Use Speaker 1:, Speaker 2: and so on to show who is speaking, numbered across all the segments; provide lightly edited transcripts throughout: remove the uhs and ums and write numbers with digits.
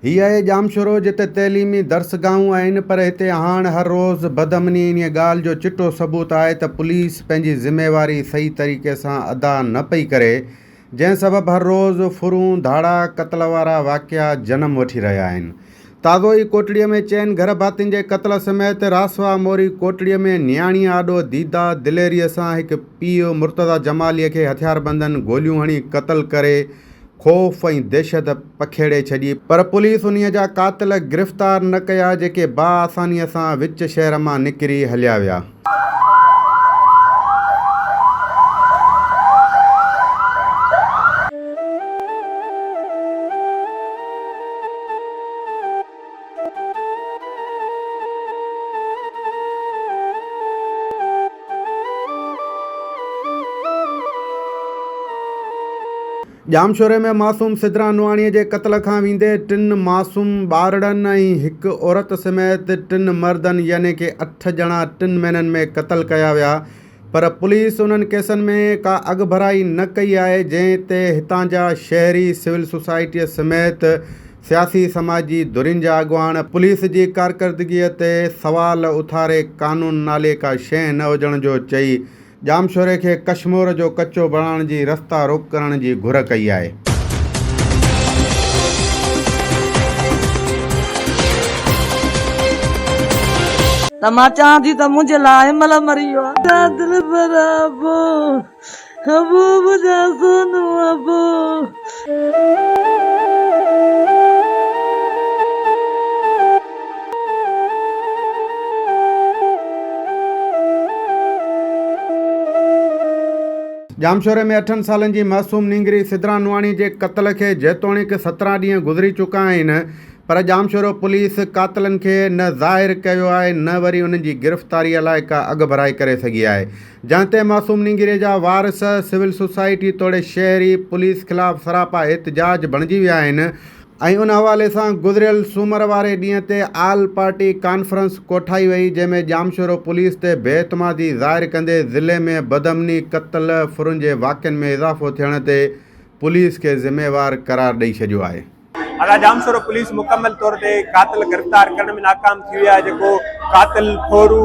Speaker 1: هي آهي ڄامشورو جتي تعليمي درسگاهون آهن پر هتي هاڻ هر روز بدامني انهيء ڳالهه جو چٽو ثبوت آهي ته پوليس پنهنجي ذميواري صحيح طريقي سان ادا نه پئي ڪري جنهن سبب هر روز ڦرون، ڌاڙا، قتل وارا واقعا جنم وٺي رهيا آهن. تازو ئي ڪوٽڙي ۾ چئن گهر ڀاتين جي قتل سميت راسوا موري ڪوٽڙي ۾ نياڻيء آڏو ديده دليريء سان هڪ پيء مرتضيٰ جماليء کي هٿياربندن گوليون هڻي قتل ڪري خوف ۽ دهشت پکيڙي ڇڏي پر پوليس انهيء جا قاتل گرفتار نه ڪيا جيڪي باآسانيء سان وچ شهر مان نڪري هليا ويا. ڄامشوري ۾ معصوم سدرا نوحاڻي جي قتل کان ويندي ٽن معصوم ٻارڙن ۽ هڪ عورت سميت ٽن مردن يعني ڪي اٺ ڄڻا ٽن مهينن ۾ قتل ڪيا ويا پر پوليس انهن ڪيسن ۾ ڪا اڳڀرائي نه ڪئي آهي جنهن تي هتان جا شهري سول سوسائٽيء سميت سياسي سماجي ڌرين جا اڳواڻ پوليس جي ڪارڪردگيء تي سوال اٿاري قانون نالي ڪا شيء نه هجڻ جو چئي ڄامشوري کي ڪشمور جو ڪچو بڻائڻ جي رستا روڪ ڪرڻ جي گهر ڪئي آهي.
Speaker 2: ته مان چوان ٿي ته منهنجي لاء هن مهل مري ويو آ. منهنجا دلبر ابو، ابو منهنجا سونو ابو.
Speaker 1: ڄامشوري ۾ اٺن سالن جي معصوم نينگري سدرا نوحاڻي جي قتل کي جيتوڻيڪ 17 ڏينهن گذري چڪا آهن پر ڄامشورو پوليس قاتلن کي نه ظاهر ڪيو آهي نه وري انهن جي گرفتاري لاء ڪا اڳڀرائي ڪري سگهي آهي جنهن تي معصوم نينگري جا وارث، سول سوسائٽي توڙي شهري پوليس خلاف سراپا احتجاج بڻجي ويا آهن ۽ ان حوالي سان گذريل سومر واري ڏينهن تي آل پارٽي ڪانفرنس ڪوٺائي وئي جنهن ۾ ڄامشورو پوليس تي بي اعتمادي ظاهر ڪندي ضلعي ۾ بدامني، قتل، ڦرن جي واقعن ۾ اضافو ٿيڻ تي پوليس کي ذميوار قرار ڏئي ڇڏيو آهي.
Speaker 3: ادا ڄامشورو پوليس مڪمل طور تي قاتل گرفتار ڪرڻ ۾ ناڪام ٿي وئي آهي جيڪو قاتل ڦورو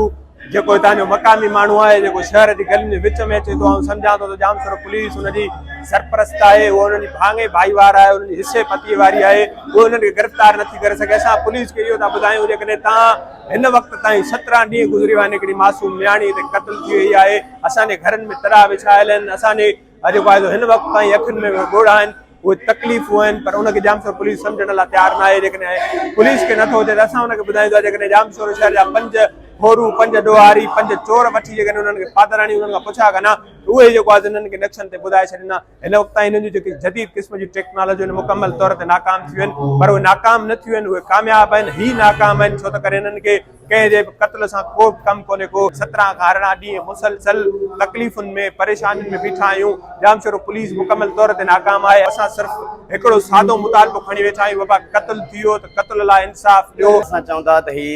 Speaker 3: جيڪو هتان جو مقامي ماڻهو آهي جيڪو شهر جي گلين جي وچ ۾ اچي ٿو آئون سمجهان ٿو ته ڄامشورو پوليس ان جي سرپرست آهي اهو انهن جي ڀاڱي ڀائيوار آهي انهن جي حصي پتي واري آهي اهو انهن کي گرفتار نٿي ڪري سگهي اسان پوليس کي اهو ٿا ٻڌايون جيڪڏهن تان هن وقت تائين 17 ڏينهن گذري ويا آهن هڪڙي معصوم نياڻي هتي قتل ٿي وئي آهي اسان جي گهرن ۾ تڙا وڇايل آهن اسان جي جيڪو آهي سو هن وقت تائين اکين ۾ ڳوڙها آهن اهي تڪليفون آهن پر ان کي ڄامشورو پوليس سمجهڻ لاء تيار ناهي جيڪڏهن پوليس کي نٿو اچي ته اسان ان کي ٻڌايون ٿا جيڪڏهن ڄامشورو شهر جا پنج ڦورو پنج ڏوهاري پنج چور وٺي جيڪڏهن انهن کي پادر هڻي انهن کان پڇا ڪندا ته اهي جيڪو آهي انهن کي نقشن تي ٻڌائي ڇڏيندا هن وقت تائين انهن جون جيڪي جديد قسم جون ٽيڪنالاجيون آهن مڪمل طور تي ناڪام ٿيون آهن پر اهي ناڪام نه ٿيون آهن اهي ڪامياب آهن هي ناڪام آهن ڇو ته ڪري انهن کي ڪنهن جي به قتل سان ڪو به ڪم ڪونهي ڪو 17 کان 18 ڏينهن مسلسل تڪليفن ۾ پريشانين ۾ بيٺا آهيون ڄامشورو پوليس مڪمل طور تي ناڪام آهي اسان صرف هڪڙو سادو مطالبو کڻي ويٺا آهيون بابا قتل ٿي ويو ته قتل لاء انصاف ڏيو.
Speaker 4: اسان چئون ٿا ته هي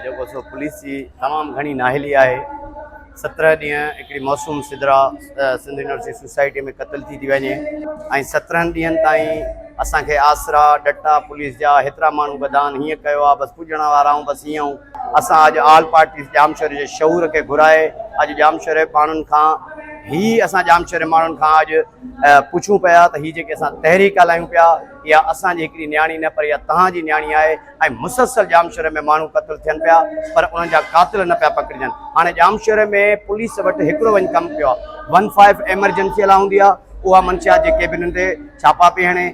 Speaker 4: جيڪو سو پوليس جي تمام گهڻي نااهلي آهي 17 ڏينهن هڪڙي معصوم سدرا سنڌ يونيورسٽي سوسائٽي ۾ قتل ٿي ٿي وڃي ۽ 17 ڏينهن تائين اسان کي آسرا ڏٽا پوليس جا هيترا ماڻهو ٻڌا آهن هيئن ڪيو آهي بس پڄڻ وارا آهيون بس هيئن آهيون اسان اڄ آل پارٽيز ڄامشوري جي شعور کي گهرائي اڄ ڄامشوري ماڻهن کان هي اسان ڄامشوري ماڻهن کان اڄ پڇون پيا ته هي جيڪي اسان تحريڪ هلايون پيا اها اسان جي هڪڙي نياڻي نه پر اها توهان جي نياڻي آهي ۽ مسلسل ڄامشوري ۾ ماڻهو قتل ٿين پيا پر انهن جا قاتل نه پيا پڪڙجن هاڻي ڄامشوري ۾ پوليس وٽ هڪڙو وڃ ڪم پيو آهي ون فائيو ايمرجنسي هلا هوندي آهي اها منشيات جي ڪيبنن تي ڇاپا پئي هڻي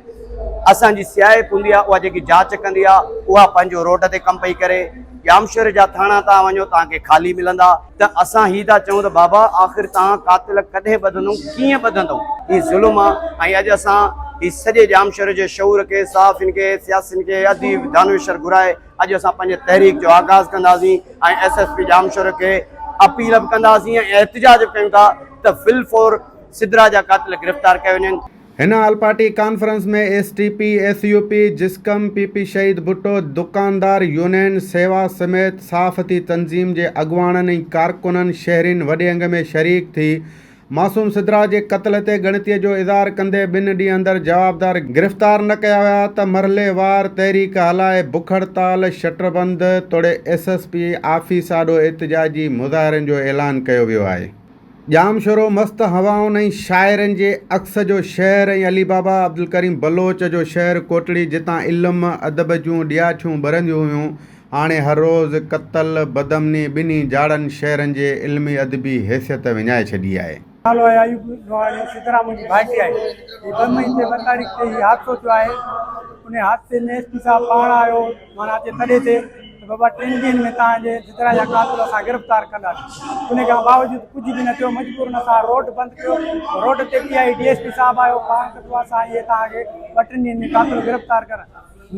Speaker 4: اسان جي سي آء اي هوندي آهي اها جيڪي جاچ ڪندي آهي اها پنهنجو روڊ تي ڪم پئي ڪري ڄامشوري جا ٿاڻا تان وڃو توهان کي خالي ملندا ته اسان هي ٿا چئون ته بابا آخر توهان قاتل ڪڏهن ٻڌندؤ ڪيئن ٻڌندؤ هي ظلم آ ۽ اڄ اسان هي سڄي ڄامشوري جي شعور کي صحافين کي سياسين کي اديب دانشور گهرائي اڄ اسان پنهنجي تحريڪ جو آغاز ڪنداسين ۽ ايس ايس پي ڄامشوري کي اپيل به ڪنداسين ۽ احتجاج به ڪيون ٿا ته فل فور سدرا جا قاتل گرفتار ڪيا وڃن.
Speaker 1: هن all party conference ۾ S T P, S U P, جسقم، P P شهيد ڀٽو، دڪاندار يونين، سيوا سميت صحافتي تنظيم جي اڳواڻن ۽ ڪارڪنن شهرين وڏي انگ ۾ شريڪ ٿي معصوم سدرا جي قتل تي ڳڻتي جو اظهار ڪندي ٻن ڏينهن اندر جوابدار گرفتار نه ڪيا ويا ته مرحليوار تحريڪ هلائي بک هڙتال، شٽربند توڙي ايس ايس پي آفيس آڏو احتجاجي مظاهرن جو اعلان ڪيو ويو آهي. ڄامشورو مست هوائن ۽ شاعرن جي عڪس جو شهر ۽ علي بابا عبدالڪريم بلوچ جو شهر ڪوٽڙي جتان علم ادب جون ڏياٺيون ٻرنديون هيون هاڻي هر روز قتل، بدامني ٻنهي جاڙن شهرن جي علمي ادبي حيثيت وڃائي ڇڏي آهي.
Speaker 5: نالو آهي ايوب نوحاڻي سدرا منهنجي ڀائٽي آهي هي ٻه مئي تي ٻه تاريخ تي هي حادثو ٿيو آهي انهي حادثي ۾ ايس پي صاحب پاڻ آيو معنيٰ اچي تڏي تي ته بابا ٽن ڏينهن ۾ توهان جي سدرا جا قاتل اسان گرفتار ڪنداسين انهي کان باوجود ڪجهه به نه ٿيو مجبورن اسان روڊ بند ڪيو روڊ تي P I D S P صاحب آيو پاڻ ته چيو اسان اهي توهان کي ٻه ٽن ڏينهن ۾ قاتل گرفتار ڪرڻ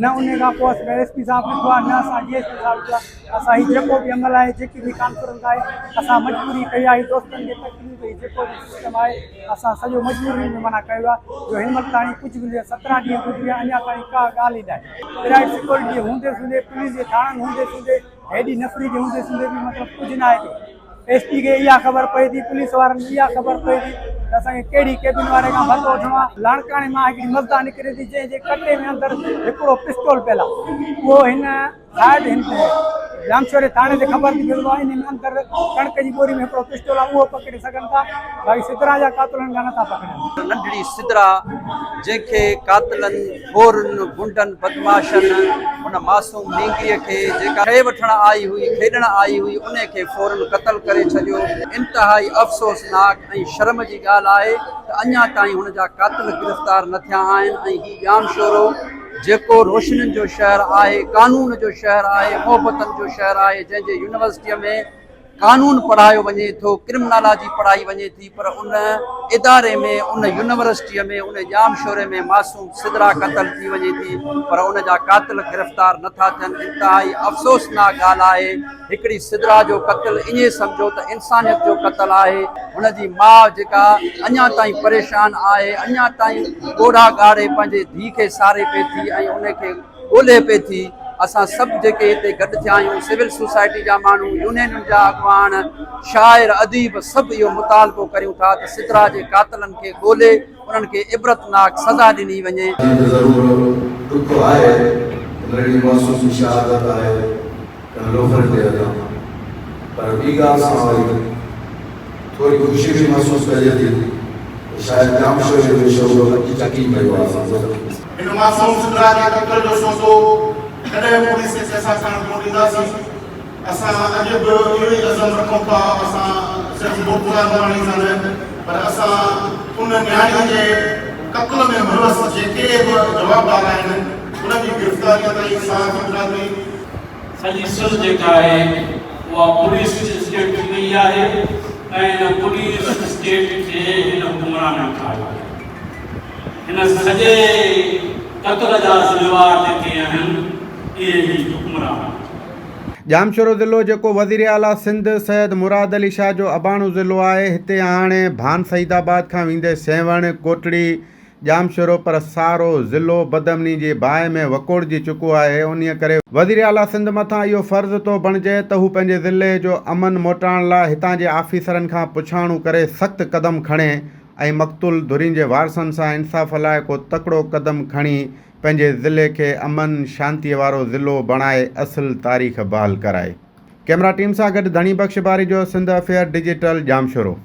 Speaker 5: نه انهي کان پوء اسان ايس پي صاحب ڏٺو آهي نه اسان ڊي ايس پي صاحب ڏٺو آهي اسان هي جيڪو به عمل آهي جيڪي به ڪانفرنس آهي اسان مجبوري ڪئي آهي دوستن جي تڪليف هي جيڪو به سسٽم آهي اسان سڄو مجبوري ۾ منع ڪيو آهي جو هن مهل تائين ڪجهه به 17 ڏينهن گذري ويا اڃا تائين ڪا ڳالهه ئي ناهي پرائيويٽ سيڪورٽي جي هوندي سوندي پوليس جي ٿاڻن هوندي سوندي هيڏي نفري جي هوندي سوندي به مطلب ڪجهه ناهي ٿيو ايس پي کي اها خبر پئي ٿي، پوليس وارن کي اها خبر پئي ٿي ته اسان کي ڪهڙي ڪيبن واري کان ڀتو وٺڻو آهي. لاڙڪاڻي مان هڪڙي مزدا نڪري ٿي جنهن جي ڪٽي ۾ اندر هڪڙو پستول پيل آهي. اهو هن شايد هن ڄامشوري ٿاڻي تي خبر ٿي پئي ته انهي ۾ اندر ڪڻڪ جي ٻوري ۾ هڪڙو پستول آهي اهو پڪڙي سگهن ٿا باقي سدرا جا قاتل هن کان نٿا پڪڙين.
Speaker 6: ننڍڙي سدرا جنهن کي قاتلن، ڦورن، غنڊن، بدمعاشن ان معصوم نينگريء کي جيڪا شيء وٺڻ آئي هئي، کيڏڻ آئي هئي، انهي کي فورن قتل ڪري ڇڏيو. انتهائي افسوسناڪ ۽ شرم جي ڳالهه آهي ته اڃا تائين هن جا قاتل گرفتار نه ٿيا آهن ۽ هي ڄامشورو جيڪو روشنين جو شهر آهي، قانون جو شهر آهي، محبتن جو شهر آهي، جنهن جي يونيورسٽيء ۾ قانون پڙهايو وڃي ٿو، ڪرمنالاجي پڙهائي وڃي ٿي پر ان اداري ۾ ان يونيورسٽيء ۾ ان ڄامشوري ۾ معصوم سدرا قتل ٿي وڃي ٿي پر ان جا قاتل گرفتار نه ٿا ٿين انتهائي افسوسناڪ ڳالهه آهي هڪڙي سدرا جو قتل ائين سمجهو ته انسانيت جو قتل آهي هن جي ماء جيڪا اڃا تائين پريشان آهي اڃا تائين ڳوڙها ڳاڙي پنهنجي ڌيء کي ساري پئي ٿي ۽ ان کي ڳولهي پئي ٿي، اسان سڀ جيڪي هتي گڏ ٿيا آهيون، سول سوسائٽي جا ماڻهو، يونينن جا اڳواڻ، شاعر، اديب سڀ اهو مطالبو ڪريون ٿا ته سدرا جي قاتلن کي ڳولي انهن کي عبرتناڪ سزا ڏني وڃي.
Speaker 7: ائين ته ضرور ڏک آهي ته ننڍڙي معصوم جي شهادت آهي ڪن لوفرن جي هٿان پر ٻي ڳالهه سان وري ٿوري خوشي به محسوس ڪجي ٿي ته شايد ڄامشوري جو شعور اڄ جاڳي پيو آهي اسان سڀ کي.
Speaker 8: هن معصوم سدرا جي قتل جو سودو ڪڏهن به پوليس کي پئسا کڻڻ ڪونه ڏينداسين. اسان اڄ به اهو ئي عزم رکون ٿا اسان صرف مرتضيٰ نوحاڻي سان نه پر اسان ان نياڻي جي قتل ۾ ملوث جيڪي به جوابدار آهن انهن جي گرفتاري تائين صحافي برادري
Speaker 9: سڄي سنڌ جيڪا آهي اها پوليس اسٽيٽ ٿي وئي آهي ۽ ان پوليس اسٽيٽ کي هن حڪمرانن ٺاهيو آهي. هن سڄي قتل جا ذميوار جيڪي آهن اهي هي حڪمران آهن.
Speaker 1: ڄامشورو ضلعو جيڪو وزيراعليٰ سنڌ سيد مراد علي شاهه جو اباڻو ضلعو آهي هتي هاڻي ڀان سعيد آباد کان ويندي سيوهڻ، ڪوٽڙي، ڄامشورو پر سارو ضلعو بدامني جي باهه ۾ وڪوڙجي چڪو آهي انهيء ڪري وزيراعليٰ سنڌ مٿان اهو فرض ٿو بڻجي ته هو پنهنجي ضلعي جو امن موٽائڻ لاء هتان جي آفيسرن کان پڇاڻو ڪري سخت قدم کڻي ۽ مقتول ڌرين جي وارثن سان انصاف لاء ڪو تڪڙو قدم کڻي پنهنجي ضلعي کي امن شانتي وارو ضلعو بڻائي اصل تاريخ بحال ڪرائي. ڪئميرا ٽيم سان گڏ ڌڻي بخش باريجو، سنڌ افيئر ڊجيٽل، ڄامشورو.